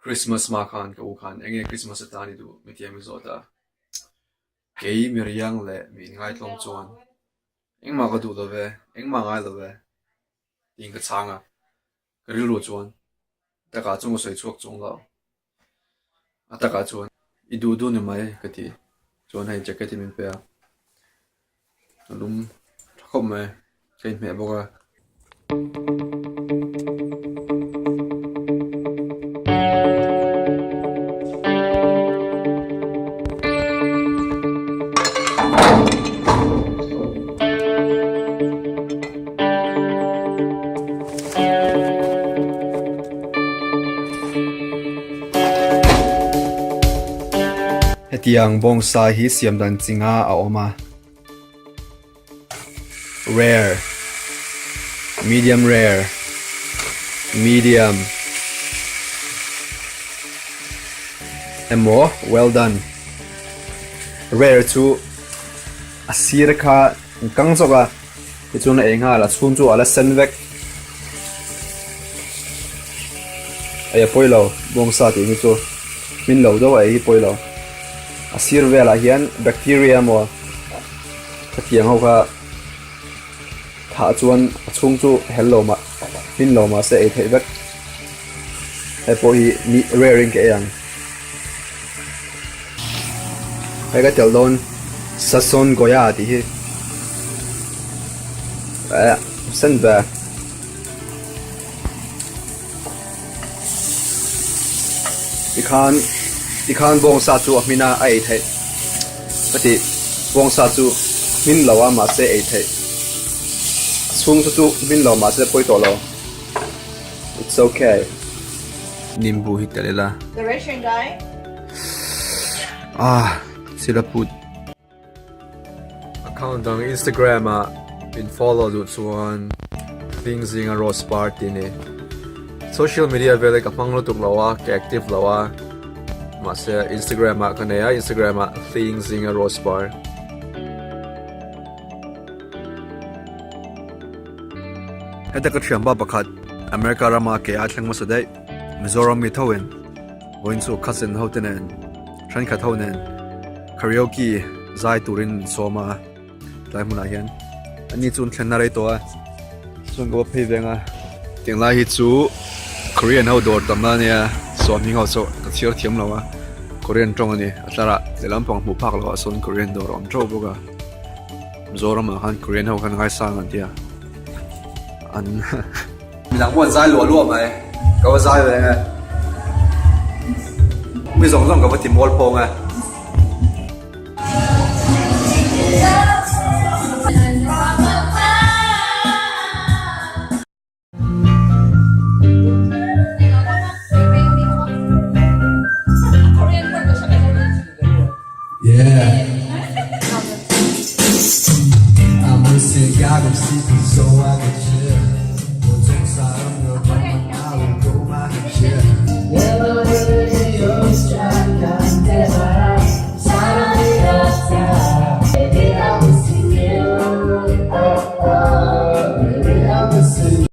Christmas hma khan ka u khan eng nge Christmas atan i duh mi tiang mi zawt a, kei mi riang leh mi inngaitlawm chuan engmah ka duh lo ve, engmah ngai lo ve tiin ka chhang a, ka rilru chuan takah chuan ka sawi chhuak chuang lo, a takah chuan i duh duh ni mai ka ti chuan hei jacket hi min pe a, a lum tha khawp mai ka inhmeh bawk a. Hetiang bawngsa hi siam dan chi nga a awm a, rare, medium rare, medium emaw well done. Rare chu a sir kha an kang zawk a. Tichuan a ei nghal a chhung chu a la sen vek. Ei a pawi lo bawngsa tih hi chu hmin lo deuh a ei hi pawi lo. A sir velah hian bacteria emaw khatiang ho kha thah chuan a chhung chu hel lo mah hmin lo mah se ei theih vek. Hei pawh hi mi rare in ka ei ang. Hei ka telh dawn Sasson Goya tih hi eh sen ve tikhan tikhan bawngsa chu a hmin a a ei theih ka ti bawngsa chu hmin lo a mahse ei theih a chhung chu chu hmin lo mahse pawi tawh lo. It's okay. Nimbu hi tel ila. The Russian guy. Ah, sila put. Account dang Instagram ah min follow duh chuan hling zinga rose par tih ni. Social media vel hi ka hmang lutuk lo a, ka active lo a. Mahse Instagram ah ka nei a, Instagram ah hling zinga rose par. Heta ka thianpa pakhat America rama ke a thleng hmasa daih Mizoram mi tho in vawiin chu cousin ho te nen thenkhat ho nen karaoke zai turin min sawm a tlai hmunah hian ani chu an thlenna rei tawh a chuan ka va phei veng a tiang lai hi chu Korean ho dawr tam na ania sawmhming ho chu ka chhiar thiam lo a Korean tawng a ni a tlarah lehlam pang hmuh phak loh ah sawn Korean dawr a awm teuh bawk a. Mizoram ah khan Korean ho khan ngaisang an tia an midang pawh an zai luah luah mai ka va zai ve nge mi zawng zawng ka va ti mual phawng e.